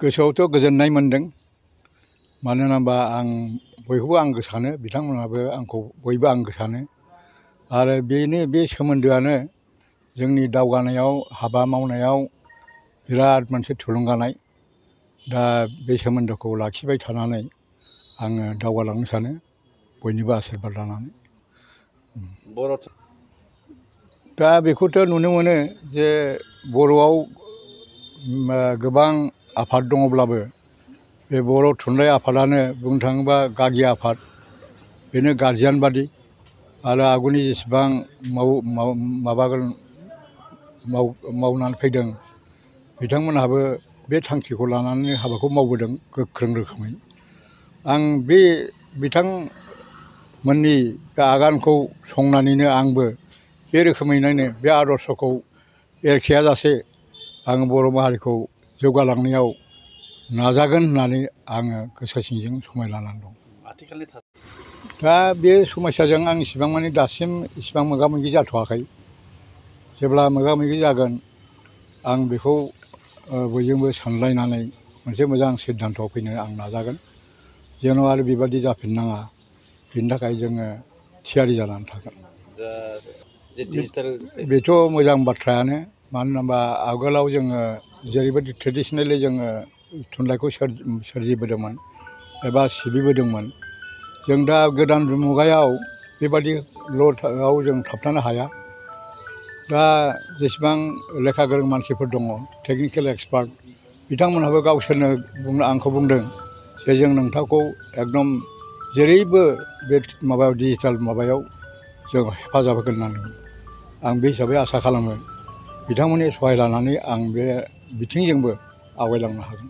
गोसोआवथ' गोजोननाय मोन्दों। मानो होनोबा आं बयखौबो आंगो सानो, बिथांमोनहाबो आंखौ बयबो आंगो सानो आरो बे सोमोन्दोआनो जोंनि दावगानायाव हाबा मावनायाव बिराद मोनसे थुलुंगानाय। दा बे सोमोन्दोखौ लाखिबाय थानानै आङो दावगालांनो सानो बयनिबो आसिरबाद लानानै। दा बेखौथ' नुनो मोनो जे बर'आव गोबां आफाद दङब्लाबो बे बर' थुनलाइ आफादानो बुंनो थाङोबा गागि आफाद, बेनो गारजियान बादि आरो आगुनि जेसेबां मावनानै फैदों बिथांमोनहाबो बे थांखिखौ लानानै हाबाखौ मावबोदों गोख्रों रोखोमै। आं बे बिथांमोननि आगानखौ संनानैनो आंबो बे रोखोमैनो बे आदर्शखौ एरखेयाजासे आं बर' माहारिखौ जौगालांनायाव नाजागोन होननानै आङो गोसो सिंजों समाय लानानै दं। दा बे समस्याजों आं इसिबां माने दासिम इसिबां मोगा मोगि जाथ'वाखै। जेब्ला मोगा मोगि जागोन आं बेखौ बयजोंबो सानलायनानै मोनसे मोजां सिद्धान्तआव फैनो आं नाजागोन। जेन' आरो बेबादि जाफिननाङा बेनि थाखाय जोङो थियारि जानानै थागोन। बेथ' मोजां बाथ्रायानो। मानो होनोबा आगोलाव जोङो जेरैबायदि ट्रेडिसनेलि जोङो थुनलाइखौ सोरजिबोदोंमोन एबा सिबिबोदोंमोन, जों दा गोदान मुगायाव बेबादिल'आव जों थाबथानो हाया। दा जेसेबां लेखा गोरों मानसिफोर दङ, टेकनिकेल एक्सपार्ट, बिथांमोनहाबो गावसोरनो आंखौ बुंदों जे जों नोंथांखौ एकदम जेरैबो बे माबायाव डिजिटेल माबायाव जों हेफाजाब होगोन होननानै। आं बे हिसाबै आसा खालामो बिथांमोननि सहाय लानानै आं बे बिथिंजोंबो आवगायलांनो हागोन।